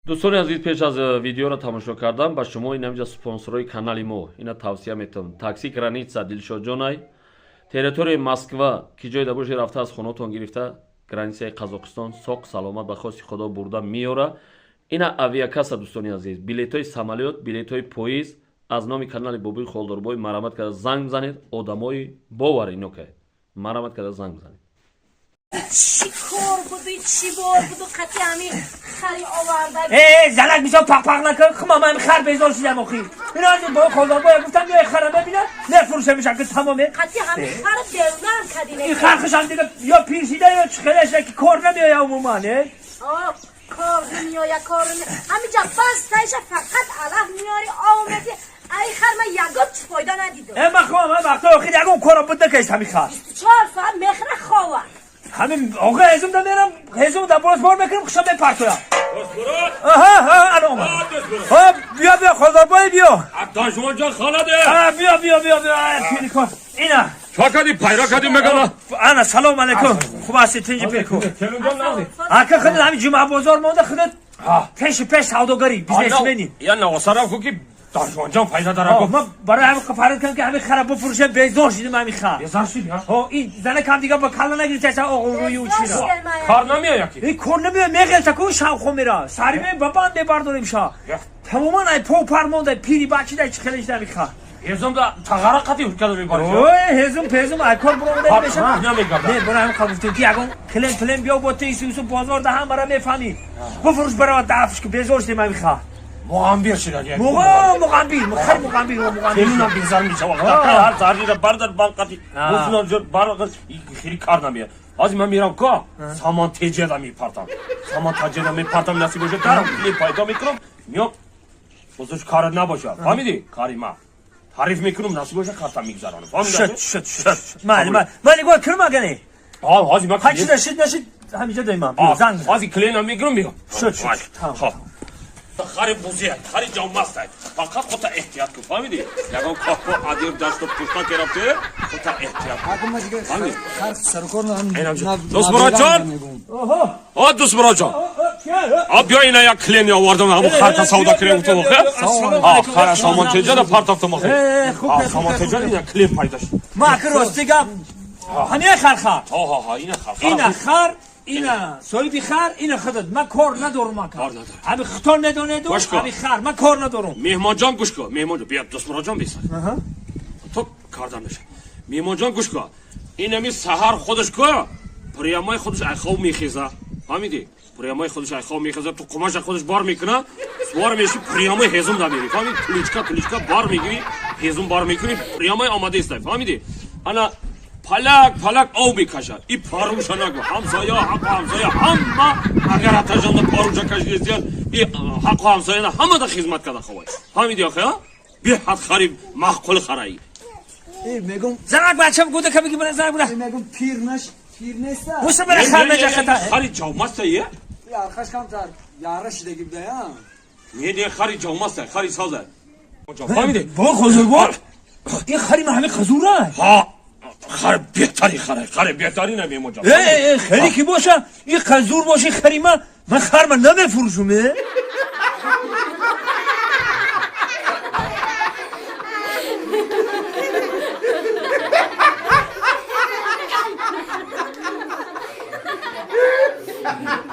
Дӯстони азиз, пеш аз видеоро тамошо кардан ба шумо инамҷа спонсорҳои канали мо ина тавсия метавам. Такси «Граница» Дилшодҷонай, территорияи Москва ки ҷойда боши, рафта аз хонатон гирифта, границаи Қазоқистон соқ саломат ба хости Худо бурда меёра. Ина авиакасса, дӯстони азиз, билетҳои самолёт, билетҳои поезд аз номи канали Бобои Холдорбой марамат карда занг занед. Одамои бовар ино ка марамат карда занг занед. Чӣ кор буду, чӣ бор буду, қати ҳами хари оварда? Э, занак, бисёр пақпақ накун. Хума ман хар безор шидам охи. Ино аз бо холдорбоя гуфтам, биёй хара мебина, мефурӯшемиш аки, тамоме. Қати ҳами хара берунам кадине. Ин хар хушам дига ё пир шида, ё чӣ хелеша ки кор намеоя умуман, э. Кор намеоя, кор ҳамиҷа бастаиша, фақат алаф меёри, ов меди. Ай хар ман ягон чӣ фоида надидам. Э, ман хоҳам ман вақтҳои охир ягон корро буд накаист ҳами хар. 24 соат мехӯра, хова. Ҳамин оға ҳезум да мерам, ҳезум да боз бор мекунам, хушам мепартоям. Аҳа, ана омад. Ҳа, биё, биё, холдорбой, биё. Дашмонҷон, хонаде. Биё, биё, биё, биё, пири кор ина. Чо кардӣ, пайра кардӣ, мегана? Ана, салом алейкум, хуб ҳастӣ, тинҷи, пирку? Ака, худат ҳамин ҷумъабозор монда, худат пеши пеш савдогарӣ, бизнесмени. Я навосарам ку ки Дашмонҷон пайда дара. Ман барои ҳамин фарид кардам ки ҳамин хара бифурӯшем, безор шидим ҳамин хар. Безор шидӣ? Ҳо, ин занакам дига ба калла нагирифташа, оғрӯю чира. Кор намеоя ки. Ин кор намеоя, меғелта ку, шавхо мера сари ме ба банд мебардорем ша. Тамоман ай по пар монда, пири бачида, чӣ хеле шида ҳамин хар. Ҳезум да тағара қати ҳуркада мебарӣ. Ой, ҳезум пезум ай кор буромада меша. Намегарда. Не, барои ҳамин қабул гуфтем ки ягон клиент плен биё, бо ту ису бозор да ҳамара мефаҳмӣ, бифурӯш, барава, дафш ку, безор шидем ҳамин хар. Муғамбир шида. Муғамбир, хар муғамбир, муғамбир. Келинам безар мешава. Ҳар зарира бардар банқати. Гуфтам бар хири кар намея. Ҳозир ман мерам ка самон теҷада мепартам. Самон таҷада мепартам, насиб боша, дарам клиент пайдо мекунам. Миём. Бозаш корат набоша. Фаҳмидӣ? Кори ма. Таъриф мекунам, насиб боша, карта мегзаронам. Фаҳмидӣ? Шуд, шуд, шуд. Майли, майли. Ман нигоҳ кунам агане. А, ҳозир ман Ҳар чиза шид нашид, ҳамиҷа доимам. Занг. Ҳозир клиентам мегирам, мегам. Шуд, шуд. Хоб. Хари бузия, хари ҷомастай. Фақат худта эҳтиёт кун, фаҳмидӣ? Ягон коҳко адир дашту пушта ки рафте, худта эҳтиёт кун. Хар сарукор. Дӯстмуроджон! О, дӯстмуроджон! А, биё, ина як клиент овардам, ҳамун харта савдо кунем, гуфтам охе. А, хара самон теҷара партофтам охе. А, самон теҷара ина клиент пайдо шуд. Ма аки рости гап, ҳамин хар хар. Ҳо, ҳо, ҳо, ина хар. Ина хар, ина соҳиби хар, ина худат. Ман кор надорум, ака. Кор надорам. Ҳами худтон медонеду. Гӯш кун. Ҳами хар, ман кор надорум. Меҳмонҷон, гӯш кун. Меҳмонҷон, биё, дӯстмуроджон, беса. То кардан меша. Меҳмонҷон, гӯш кун. Ин ҳами саҳар худаш ку, прямой худаш айхов мехеза. Фаҳмидӣ? Прямой худаш айхов мехеза, ту қумаша худаш бор мекуна, сувор меши, прямой ҳезум да мери. Фаҳмидӣ? Туличка, туличка бор мегири, ҳезум бор мекунӣ, прямой омада истай. Фаҳмидӣ? Ана палак, палак ов мекашад. И паруша нагу. Ҳамсоя, ҳаққу ҳамсоя, ҳама агар атажонда паруша кашидистиян, и ҳаққу ҳамсояна ҳамада хизмат карда ховай. Фаҳмидӣ охе, а? Беҳад хари маъқул хараи. Мегум. Занак, бачам гуда ка биги, бара, занак, бара. Мегум, пир наш, пир неста. Муса, бара, хар меҷа хата. Хари ҷавмаста е? Архаш камтар яра шидаги буда, я. Не, не, хари ҷавмаста, хари соза. Фаҳмидӣ? Бо хозурбор, ин хари ма ҳами хазура. Ҳа, хари беҳтари хари, хари беҳтари на, меҳмонҷон. Э, хеле ки боша, ин хазур боши, хари ма, ман харма намефурӯшум, э.